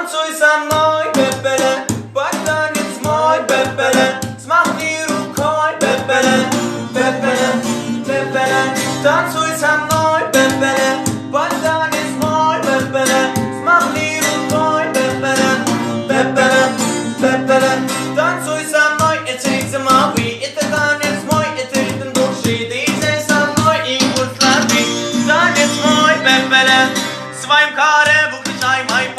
Танцуй со мной, бебеле, под танец мой, бебеле, Смахни рукой, бебеле, бебеле, бебеле. Танцуй со мной, бебеле, под танец мой, бебеле, Смахни рукой, бебеле, бебеле, бебеле. Танцуй со мной, это ритм мавы, это танец мой, это ритм души. Ты со мной и пульс лови. Танец мой, бебеле, в своем каре выключай мой.